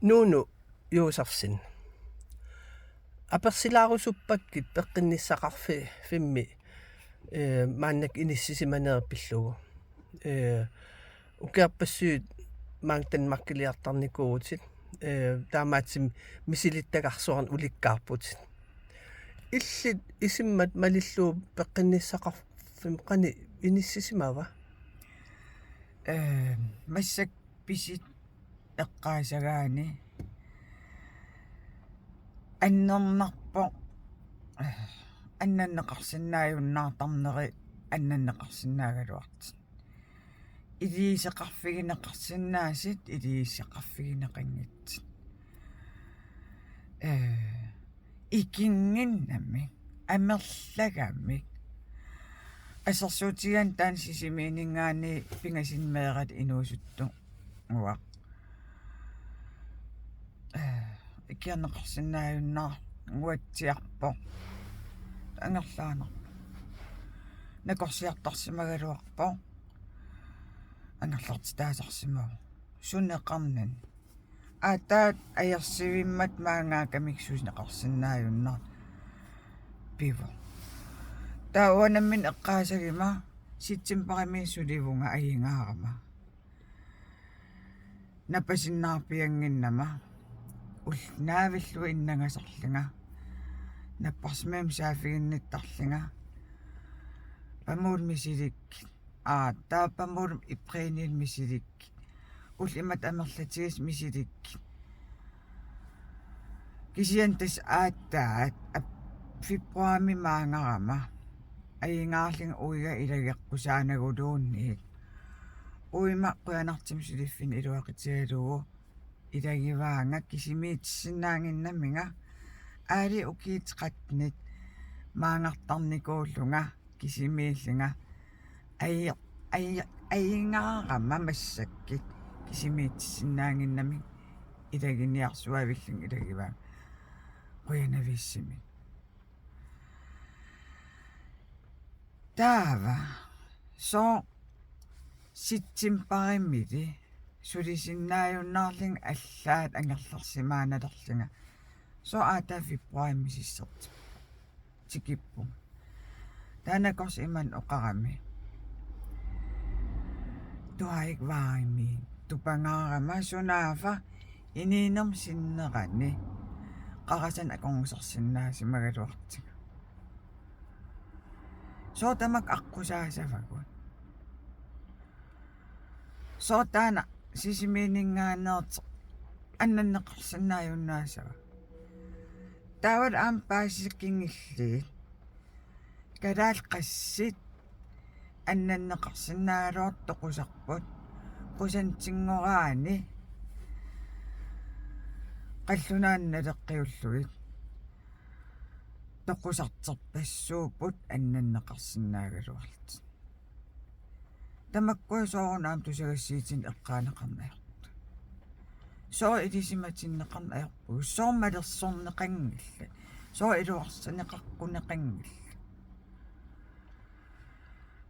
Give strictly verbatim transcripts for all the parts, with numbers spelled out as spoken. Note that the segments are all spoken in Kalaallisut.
Nuunu Josefsen. Apersilaarusuppakka peqqinnissaqarfimmi, eh, maannakkut inissisimanerit pillugu. Eh, ukiorpassuit maanga Danmarkiliartarnikuuvutit. Eh, taamaattumik misilittagarsuarnik ulikkaarputit. Illit isummat malillugu peqqinnissaqarfimmi qanoq inissisimava? Eh, massakkut pisit eqqaasagaanni annernarpoq, eh, annanneqarsinnaajunnaartarneri annanneqarsinnaagaluartut. Iliuuseqarfigineqarsinnaasut iliuuseqarfigineqanngitsut. Eh, ikinnginnamik, amerlagamik. Assersuutigaanni taanna Sisimiuninngaanniit pingasunik meeraq inuusuttunnguaq. Eh, ikiorneqarsinnaajunnaarnguatsiarpoq. Angerlaannarpoq. Nakorsiartarsimagaluarpoq. Angerlartitaasarsimavoq. Suneqarnani. Aatsaat ajorsivimmat maangaakkamik suneqarsinnaajunnaarneq pivoq. Taava uanga nammineq eqqaasagama septembarimi sulivunga ajungaarama. Napasinnaarpiannginnama. Ulloq naavillugu innangasarlunga. Napparsimmavimmi saaffiginnittarlunga. Pamuut misilik. Aa, taava pamuut ipperiinil misilik. Ullut imatut amerlatigisut misilik. Kisianni tassa aatsaat ap-, februarimi maangarama. Ajungaarlunga uiga ilageqqusaanaguluunniit. Uima qujanartumik suliffinnut iluaqutigalugu ilagivaanga kisimiitissinnaannginnaminga aali ukiut tretten maangartarnikuullunga kisimiillunga ajo-, ajo-, ajungaarama massakkut kisimiitissinnaannginnamik ilaginiarsuavillunga ilagivaanga qujanaviussamik. Taava sooq septembarimili sulisinnaajunnaarlunga allaat angerlarsimaanalerlunga. Sooq aatsaat februarimi misissortippunga. Tikippunga. Taanna korsi imannak oqarami. Tuaik vaimi. Tupangaarama sunaaffa inuunermi sinnerani qarasanik akornusarsinnaasimagaluartigu. Sooq tamakku aqqusaasavagut? Sooq taanna Sisimiuninngaanneersoq annanneqarsinnaajunnaasava? Taavalu aamma paasisakkunngillat. Kalaallit qassit annanneqarsinnaagaluartut toqusarput. Qusantinngoraani qallunaanut naleqqiullugit toqusartorpassuupput annanneqarsinnaagaluarlutik. Tamakkua soorunami tusagassiuutitigut eqqaaneqarneq ajorput. Sooq ilisimatinneqarneq ajorpugut. Sooq malersorneqanngillat. Sooq iluarsineqaqquneqanngillat.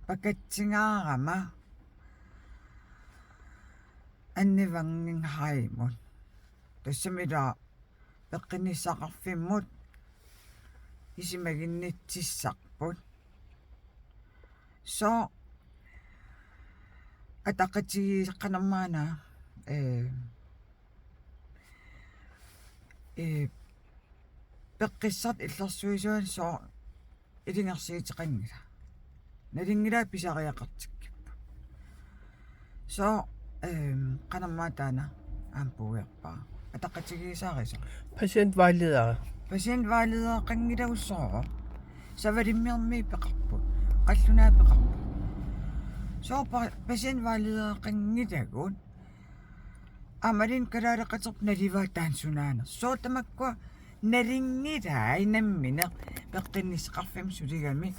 Pakatsingaarama Anne Wangenheimut. Tassami ila peqqinnissaqarfimmut isumaginnitsissarput. Sooq ataqatigiissanermaana, eh, eh, peqqissartut illersuisuani sooq ilungersuuteqanngilaq. Nalunngilaat pisariaqartikkipput. Sooq, ehm, qanormaa taanna aamma puigorpara. Ataqatigiissarisara. Patientvejleder. Patientvejledereqanngilagut sooq. Savalimmiormiut peqarput. Qallunaat peqarput. Sooq pa-, patientvejledereqanngilagut. Aammalu kalaaleqaterput naluara taanna sunaanersoq. Sooq tamakkua nalunngilaat nammineq peqqinnissaqarfimmut suligami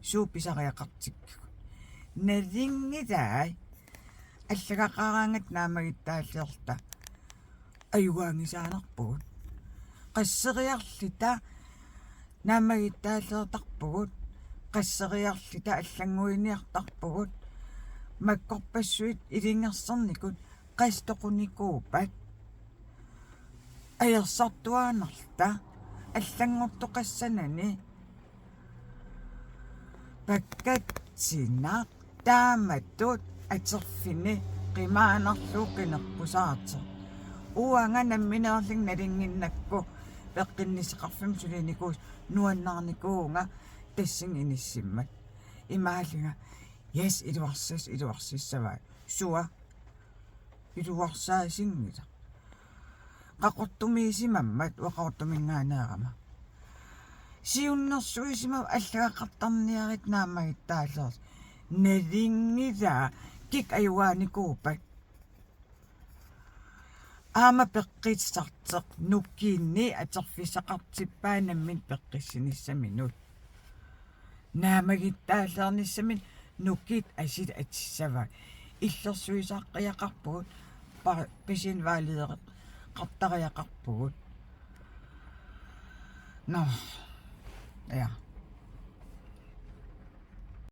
suut pisariaqartikkagut. Nalunngilaat allagaqaraangatta naammagittaalliorluta ajugaanngisaannarpugut. Qasseriarluta naammagittaalliortarpugut. Qasseriarluta allannguiniartarpugut. Makkorpassuit ilungersornikut qassit toqunikuuppat. Ajorsartuaannarluta allanngortoqassanani pakkatsinnaq taamatut atorfini qimaannarlugu qineqqusaartoq. Uanga nammineerlunga nalunnginnakku peqqinnissaqarfimmi sulinikuusoq nuannaarnikuuvunga tassani inissimmat. Imaallunga: Yes, iluarsas-, iluarsissavai. Sua. Iluarsaasinngilaq. Qaqortumiisimammat, uanga Qaqortuminngaanneerama. Siunnersuisimavoq allagaqartarniarit naammagittaallersut. Nalunngilaa, kikkut ajugaanikuuppat. Aamma peqqissartoq nukinni atorfissaqartippaa nammineq peqqissinissaminut. Naammagittaalliornissaminut nukit asit atissavai. Illersuisariaqarpugut, pa-, patientvejledereqartariaqarpugut. Nå. Ja.